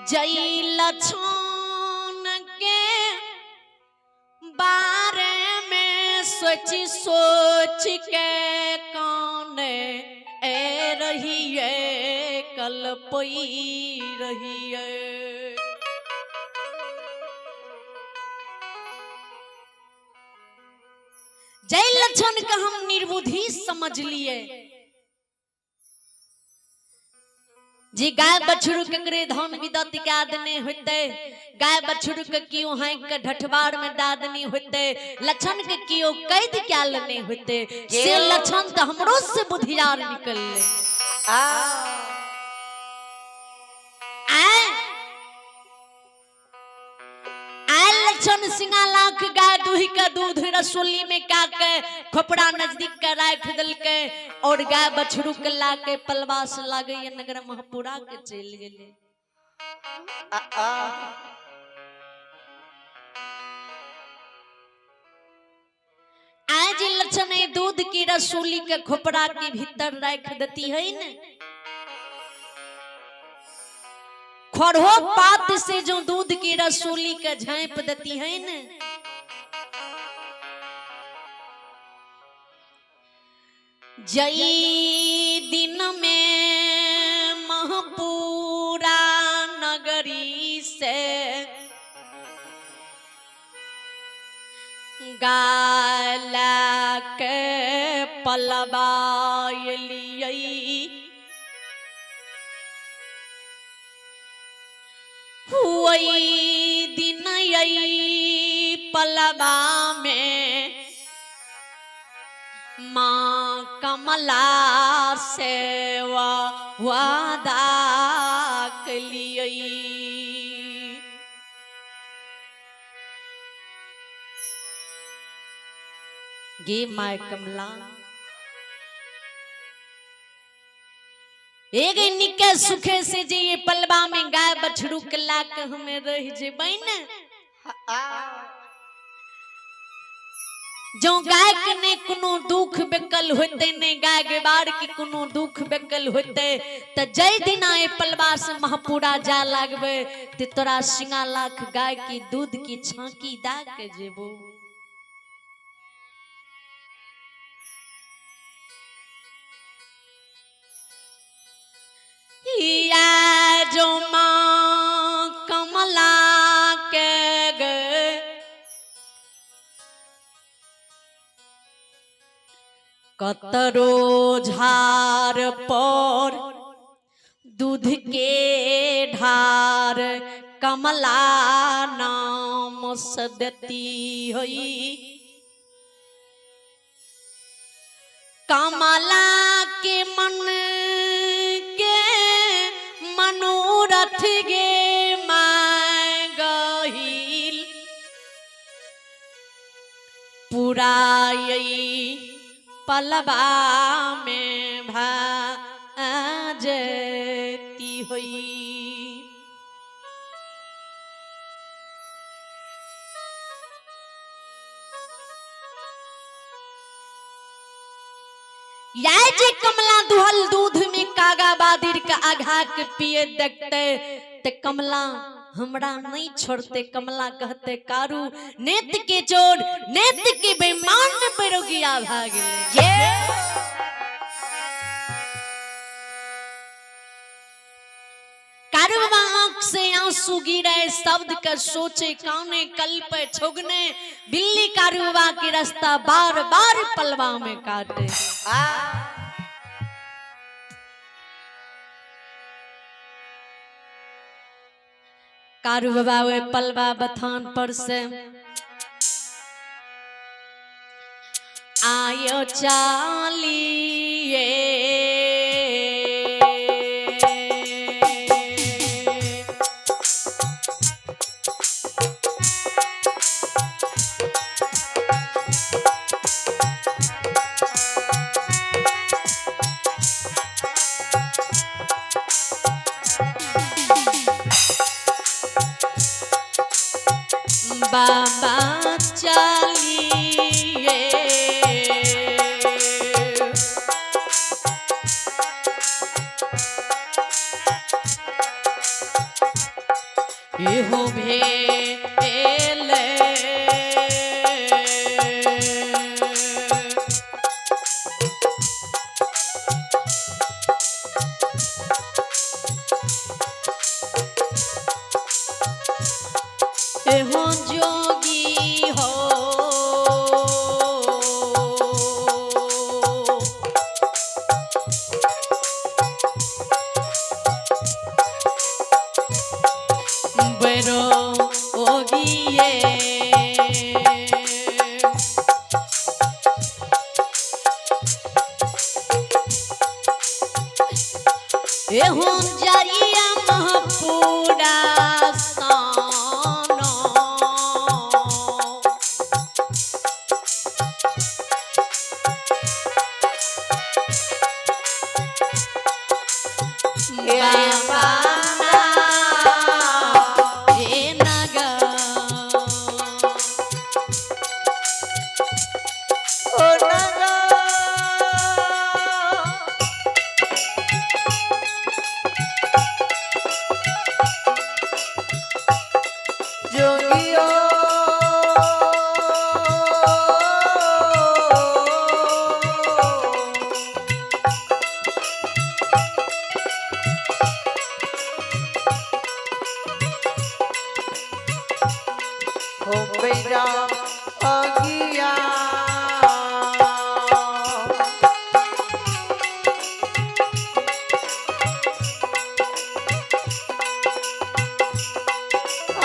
जई लछन के बारे में सोच सोच के काने ए रहिए कल्पई रहिए। जय लक्षण का हम निर्बुद्धि समझ लिए जी गाय बछड़ू केकरे धन विदत के आदमी होते, गाय बछड़ू के क्यों हाँक के ढठबार में दादनी होते, लक्षण के क्यों कैद क्या लेने होते, से लक्षण तो हमरो से बुधियार निकल ले। लक्षण सिंगा लाख गाय दूही का दूध रसोली में का के खोपड़ा नजदीक का राख दल के और गाय बछड़ू के ला के पलवा से लागे नगर महपुरा के चल गेले। आज लक्षण दूध की रसोली के खोपड़ा के भीतर राख देती है न, खड़ो पात से जो दूध की रसोली के झाँप देती है न, जई दिन में महपूरा नगरी से गाला के पलवायलियई हुई दिन यही पलवा में माँ कमला सेवा वादा कलियई। गे my कमला एक निके सुखे से जे ये पलवा में गाय बछड़ू के ला के हमें रह जेबै न, जो गाय के ने कोनो दुख बेकल होते ने गाय के बार के कोनो दुख बेकल होते त जय दिना ए पलवा से महपूरा जा लागबे ते तोरा सिंगा लाख गाय की दूध की छांकी दा के जेबो। या जो माँ कमला के गए कतरो झार पर दूध के ढार कमला नाम सदती हुई, कमला के मन के मनोरथ गे मांगहिल पुराई पलवा में भाजती हुई। या जे कमला दुहल दूध में कागा बादिर के आघा के पिए देखते ते कमला हमरा नहीं छोड़ते, कमला कहते कारू नेत के चोर नेत के बेईमान बेरोगिया भाग ले। कारू बाबा आंख से आंसू गिरे शब्द का सोचे काने कल पे छोगने बिल्ली कारू बाबा के रास्ता बार बार पलवा में काटे। कारू बाबा वे पलवा बथान पर से आयो चालिए बाबा चलिए इहो भेल। एहो जोगी हो बेरो ओगिए। एहो जरिया महपूरा सानो बाबा हे नगा। ओ नगा जोगियो हो मेरा अगिया।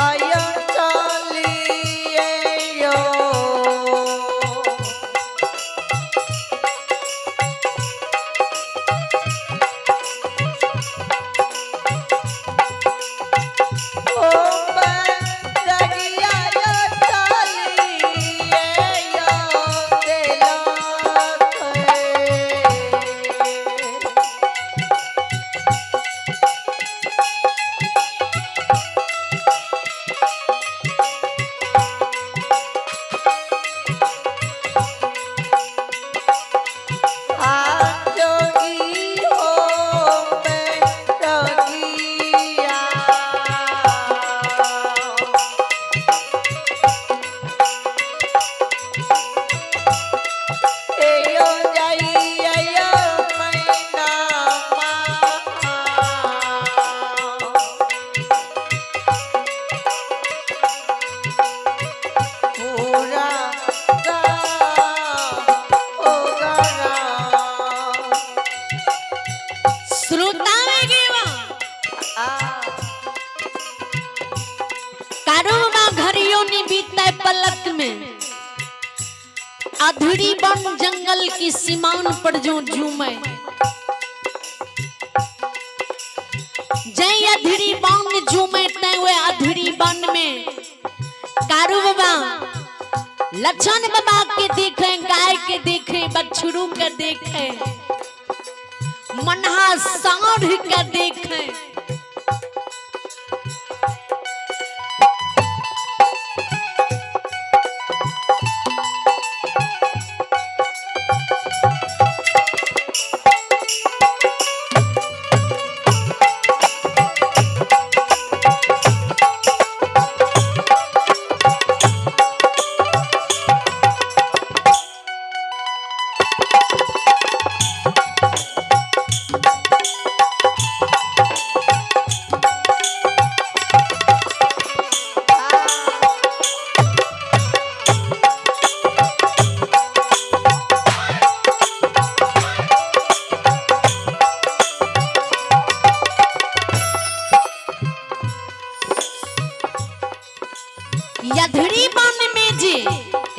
आया चलिए यो ओ बंदगिया यो चलिए यो दिला। जोगी हो मैं रगिया। एयो जाइयो मैना माँ। पूरा ओ गरा। श्रोता में गेवा कारोबा घड़ियों ने बीतता पलक में अधूरी वन जंगल की सीमान पर जो झूमे जय अधूरी वन झूमे तय वे अधूरी वन में कारू बाबा लक्षण बाबा के देखे, गाय के देखे, बछड़ू के देखे, मनहा साढ़ के देखे। यधरी वन में जे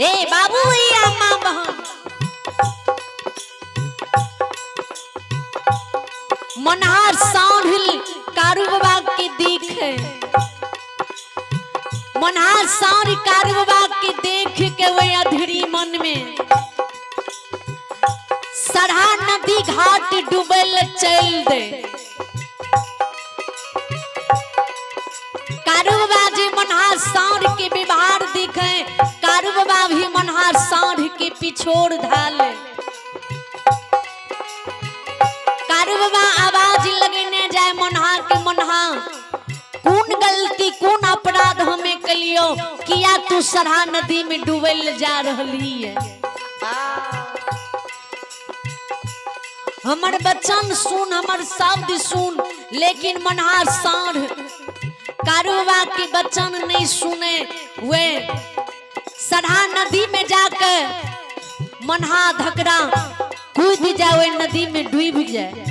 ए बाबू भैया माँ बहन मनहार साढ़िल कारू बाबा के देखे, मनहार साढ़ कारू बाबा के देख के वे अधरी मन में सरहा नदी घाट डूबल चल दे। कारू बाबा जी मनहार साढ़ के व्यवहार दिखे, कारू बाबा भी मनहार साढ़ के पिछोड़ धाले। कारू बाबा आवाज लगेने जाए मनहार के, मनहा कौन गलती कौन गेलियो, किया तू सरहा नदी में डूबल जा रहली है। हमर बचन सुन, हमर शब्द सुन, लेकिन मनहा साढ़ कारूबा के बचन नहीं सुने। वे सरहा नदी में जाकर मनहा धकरा कूद जाए, नदी में डूब जाए।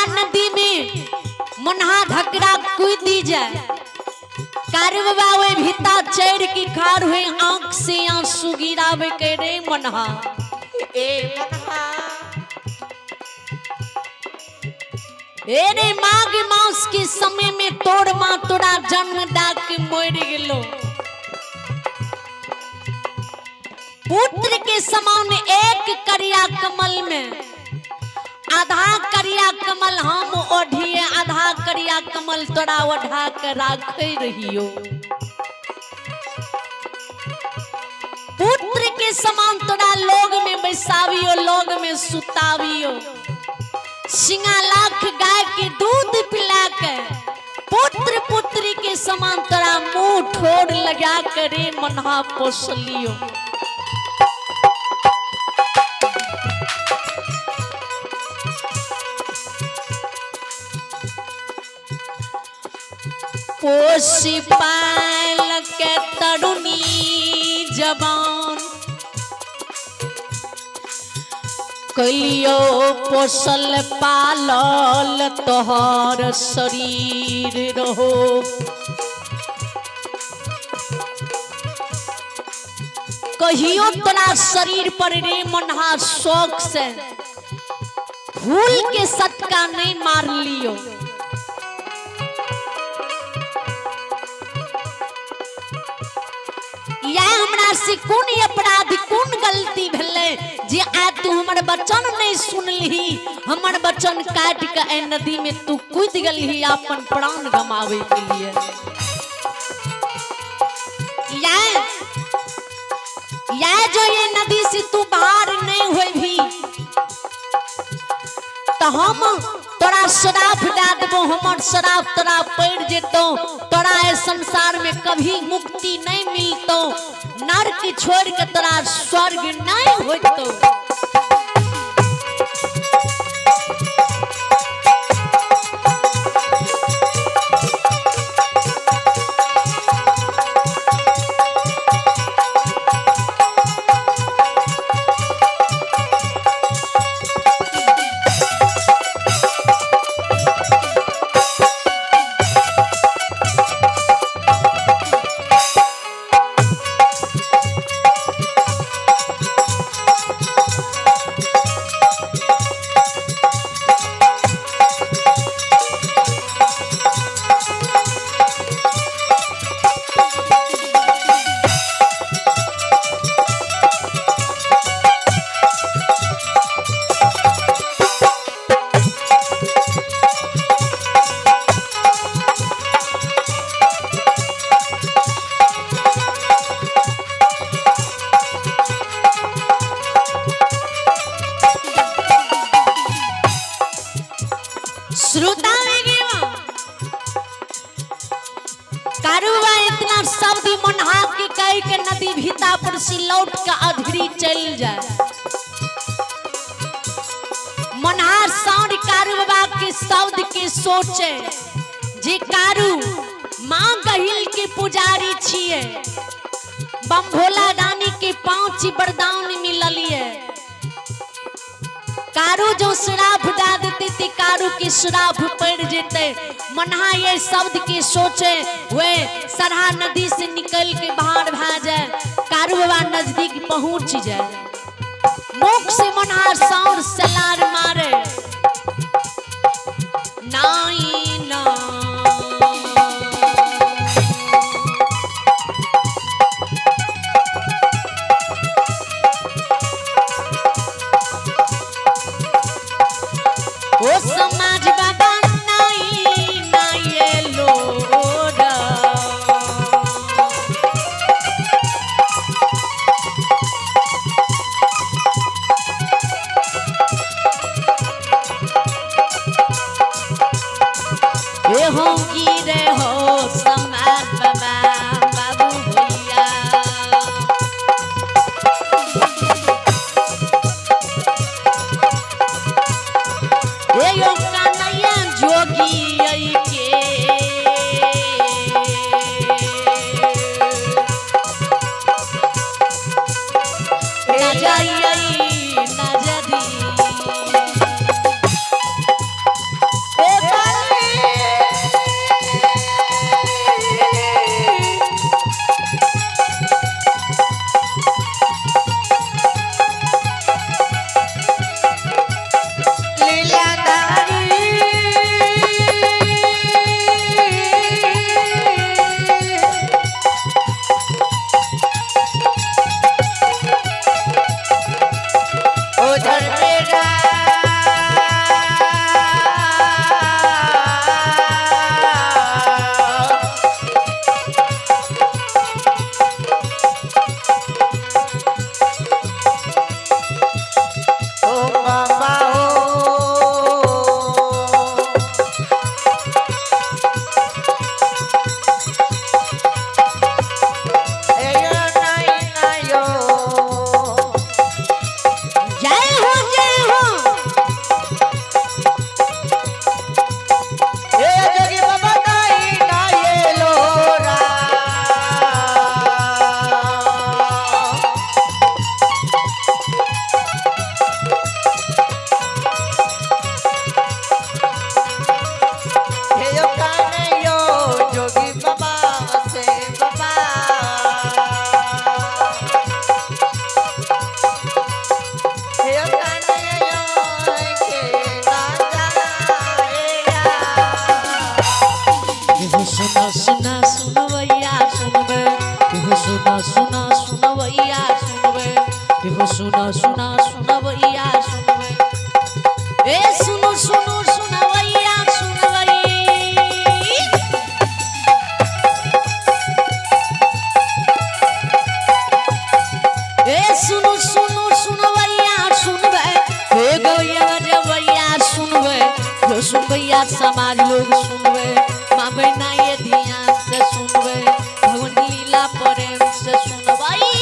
नदी में मनहा धकरा कूदी जाए, कारवा वे भीता चढ़ की खार हुए आंख से आंसू गिरावे के रे मनहा। ए मनहा ए रे माघ मास के समय में तोड़ माँ तोरा जन्म दा के मर गेलो, पुत्र के समान एक करिया कमल में आधा करिया कमल हम ओढ़िए, आधा करिया कमल तोरा ओढ़ा के राखे रहियो। पुत्र के समान तोरा लोग में बैसावियो, लोग में सुतावियो, सिंगा लाख गाय के दूध पिला के पुत्र पुत्री के समान तोरा मुंह ठोर लगा करे मनहा पोसलियो। पोसी पाल के तरुणी जवान कलियो पोसल पालल तोहर शरीर रहो, कहियो तोरा शरीर पर रे मनहा शौक से फूल के सटका नहीं मार लियो। यह हमरा से कोन अपराध कोन गलती भेलै जे आ तू हमर वचन नहीं सुनलही, हमर वचन काट के ए नदी में तू कूद गेलही अपन प्राण गमावे के लिए। यह जो ये नदी से तू बाहर नहीं होई भी तो हम तोरा श्राप दे देबो, हमर श्राप तोरा पड़ जेतो, तोरा ए संसार में कभी मुक्ति नहीं मिलतो, नरक छोड़ के तोरा स्वर्ग नहीं होतो। कह के नदी भीता पर से लौट के अधरी चल जाए। मनहार साउंड कारू बाबा के शब्द के सोचे जे कारू माँ गहिल के पुजारी छिए, बम भोला दानी के 5 वरदान मिललिए। कारू जो श्राप दा देते ते कारू के श्राप पड़ जेते। मनहा ये शब्द के सोचे वे सरहा नदी से निकल के बाहर भा जाए, कारू बाबा नजदीक पहुंच जाए। मुख से मनहा साउंड सलार मारे नाई ना। ओ समाज बाबा नाई नाई लोड़ा। ए हो की रे हो समाज बाबा बाबू भैया। ए यो कन्हैया जोगी आई के ना जाई ना जदी। सुना सुना सुनवैया सुनबे, सुना सुना सुनवैया सुनबे, सुना सुना सुनवैया सुनबे, ए सुनो सुनो सुनवैया सुनवै। ए सुनो सुनो सुनवैया सुनबे, हे गैया जवैया सुनबे, हो सुनवैया समाज लोग सुनबे, माँ बहना ये ध्यान से सुनबे, भगवान लीला प्रेम से सुनबाई।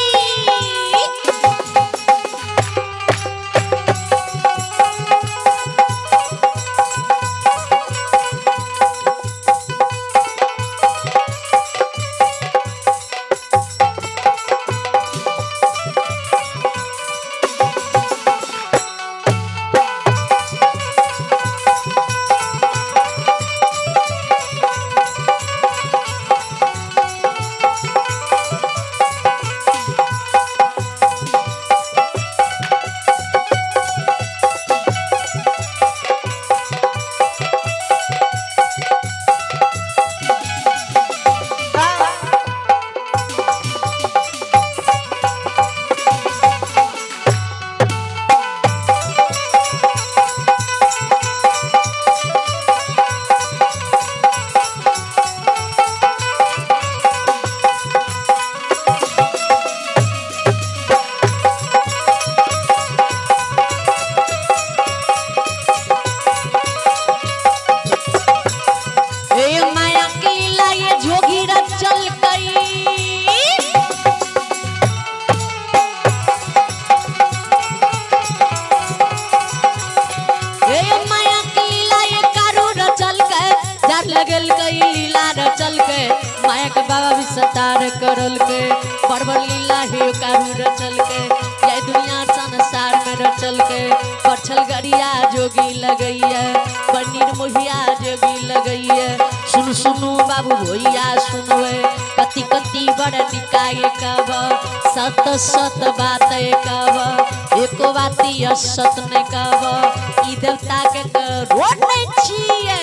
बड़ लीला हे कारू रचल के, जय दुनिया संसार में रचल के। बछल गरिया जोगी लगैया, पनीर मोहिया जोगी लगैया। सुन सुनु बाबू भैया सुनवे, कति कति बड़ निकाय कब, सत सत बात कब, एको बाती असत नहीं कब। ई देवता के रोड नहीं छिए।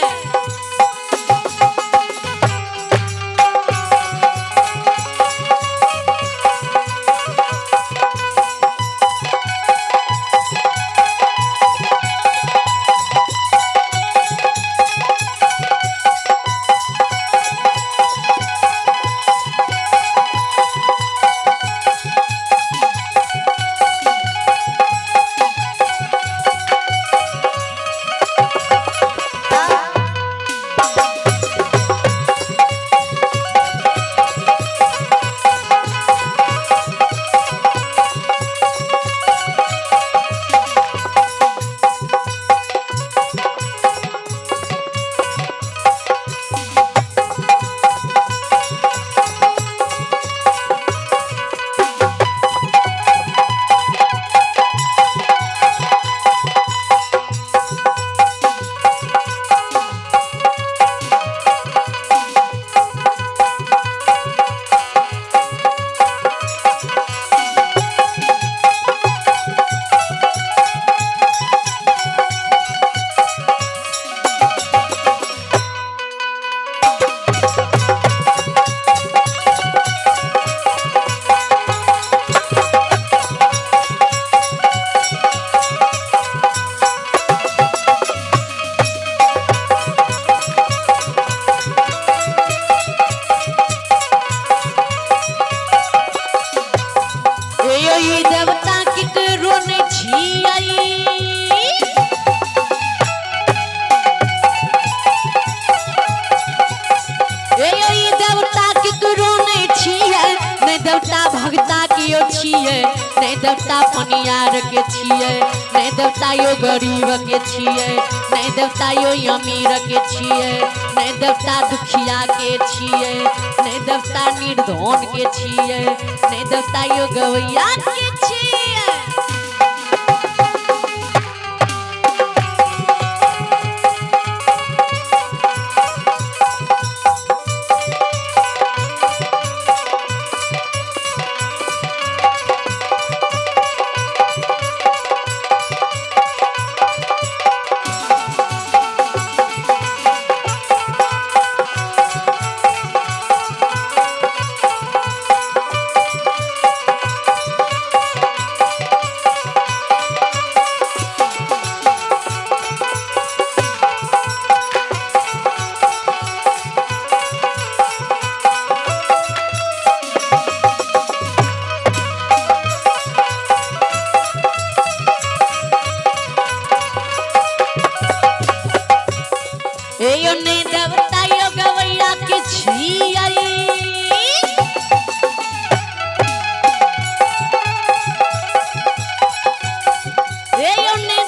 नहीं देवता पनियार के छिए, नहीं देवता यो गरीब के छिए, नहीं देवता यो अमीर के छिए, नहीं देवता दुखिया के छिए, नहीं देवता निर्धन के छिए, नहीं देवता यो गवैया के छिए। देवता यो गवैया के छियै,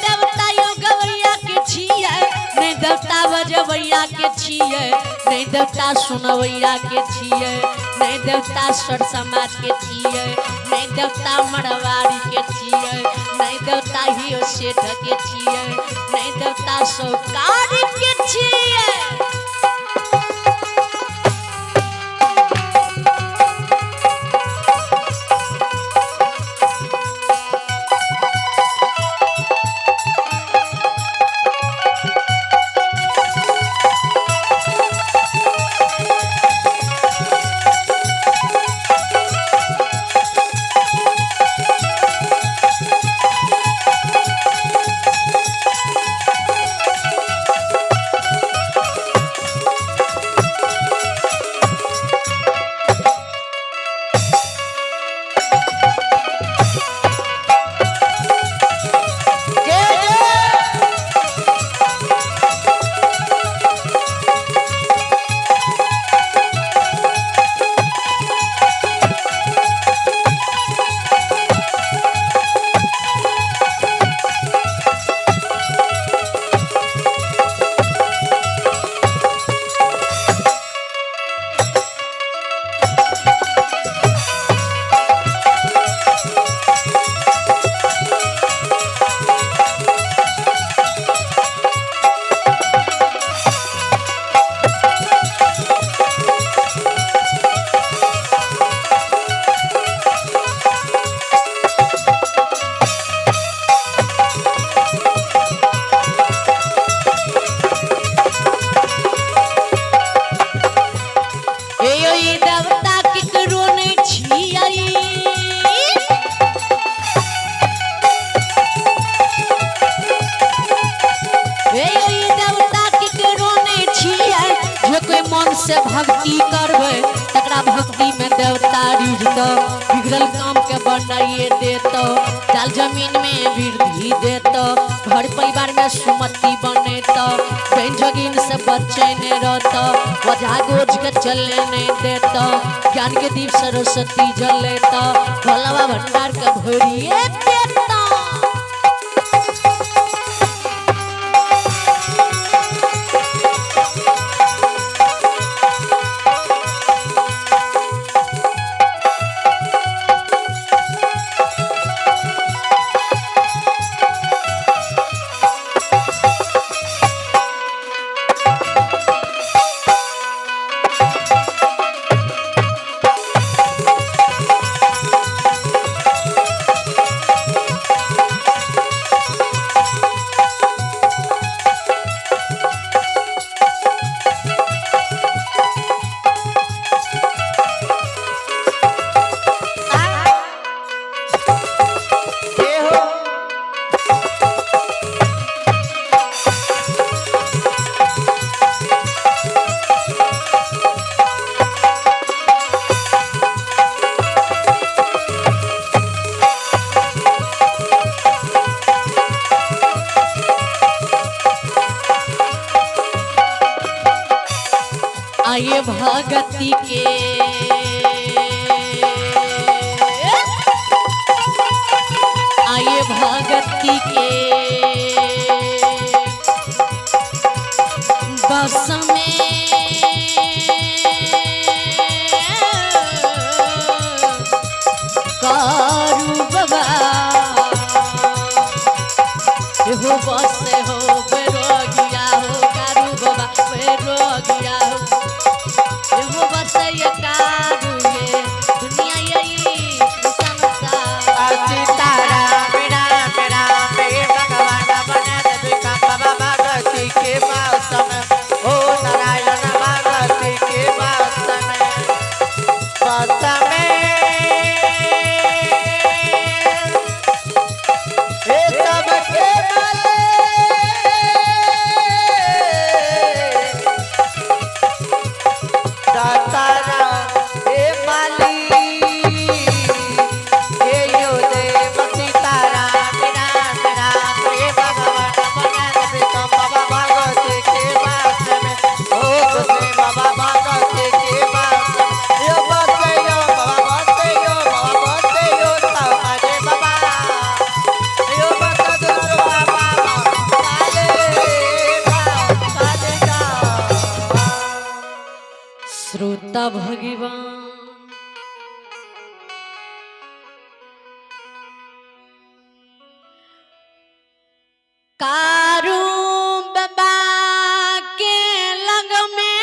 देवता यो गवैया के छियै, नहीं देवता बजबैया के छियै, नहीं देवता सुनवैया के छियै, नहीं देवता सर समाज के छियै, नहीं देवता मरवाड़ी के छियै, नहीं देवता हियो सेठ के छियै, नहीं देवता सौकार के छियै। देता, बिगड़ल काम के बनाइए देता, जाल जमीन में वृद्धि देता, घर परिवार में सुमति बनेता, बहन जगीन से बच्चे नहीं रहता, वजह गोज के चलने नहीं देता, ज्ञान के दीप सरस्वती जलेता, भोलावा भंडार के भरिए देता। आइए भगती के आइए भगती के बस में कारू बाबा हो बस हो बेरोगिया हो कारू बाबा बेरोगिया हो बस ये कारू ये दुनिया यही संसार। सीताराम राम राम हे भगवान बना देवी का बाबा भगवती के मौसम ओ नारायण भगवती के मौसम मौसम हे सबके माले दाता राम हे माली हे यो देव सीताराम राम राम हे भगवान बना देवी का बाबा भगवती के मौसम ओ कृष्ण बाबा भगवती के मौसम यो बसे यो बाबा बसे यो बाबा बसे यो सामाजे बाबा यो बसा दुलारो बाबा काले काले का। श्रोता भगवान कारू बाबा के लग में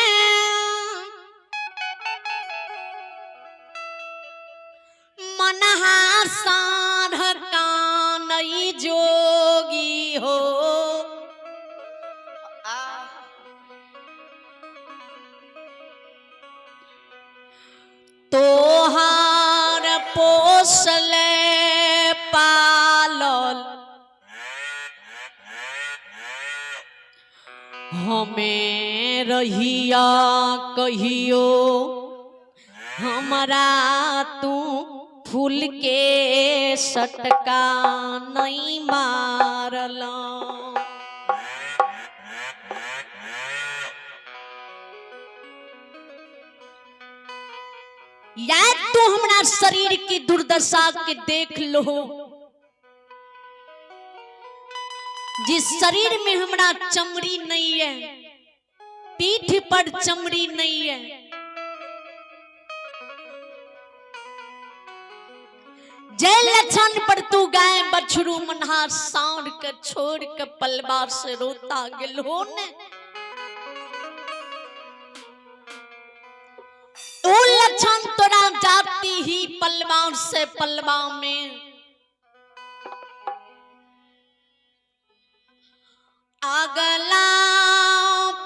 मनहा साढ़ कानई जोगी हो तोहार पोसले पालल हमें रहिया कहियो हमरा तू फूल के सटका नहीं मारल। या तू हमरा शरीर की दुर्दशा के देख लो, जिस शरीर में हमरा चमड़ी नहीं है, पीठ पर चमड़ी नहीं है, जय लक्षण पर तू गाय बछरू मनहा साड़ के छोड़ के पलवा से रोता गेल हो ने, ओ लक्षण तोरा जाती ही पलवा से पलवा में अगला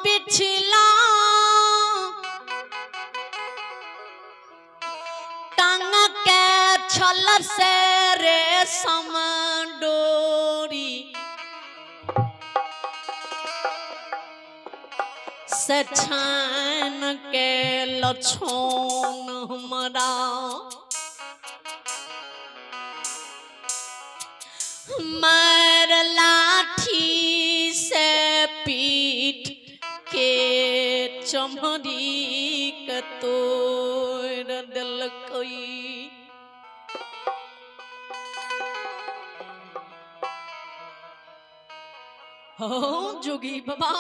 पिछला टांग के छल से रेशम डोरी से छान के लछोन हमरा मार लाठी से पीठ के चमड़ी के तोड़ देलकै। हो जोगी बाबा,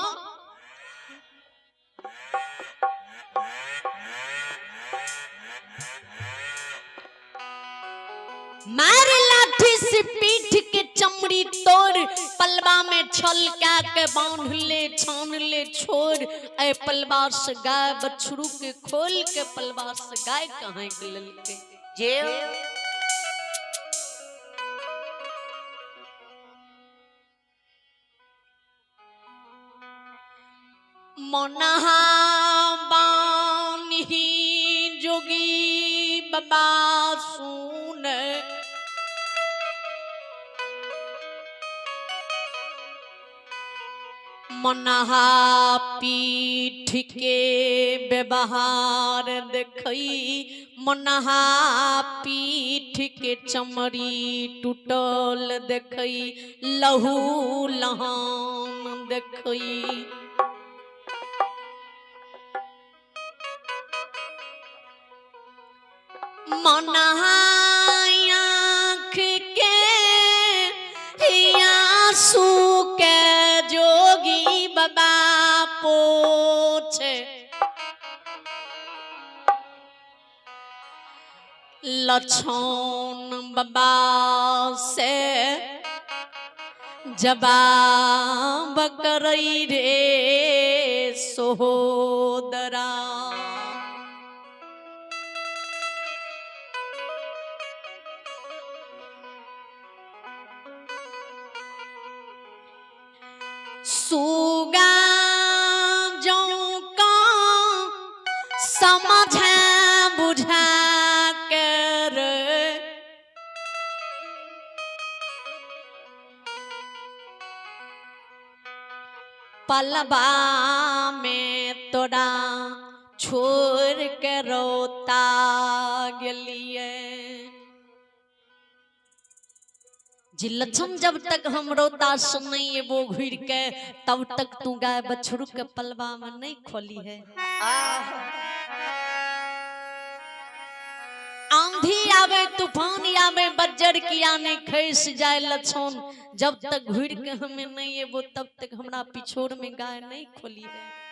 मार लाठी से पीठ के चमड़ी तोड़, पलवा में छल क्या के बांध ले छान ले छोड़, ऐ पलवा से गाय बछरू के खोल के पलवा से गाय कहाँ के ललके। जे मोनहा बानी जोगी बाबा सुन, मनहा पीठ के व्यवहार देखई, मनहा पीठ के चमड़ी टूटल देखई, लहू लहान देखई। मनहा आँख के आंसू के जोगी बाबा पोछे, लछन बाबा से जवाब करई रे सोदरा। सुगा जौं का समझा बुझा कर पलवा में तोरा छोड़ के रोता गेलिए। जी लक्षण जब तक हम रोता सुनई एबो घुर के, तब तक तू गाय बछरू के पलवा में नहीं खोली है। आंधी आवे तूफान आवे बज्जर किया नहीं खैस जाए लक्षण, जब तक घुर के हमें नहीं एबो तब तक हमरा पिछोड़ में गाय नहीं खोली है।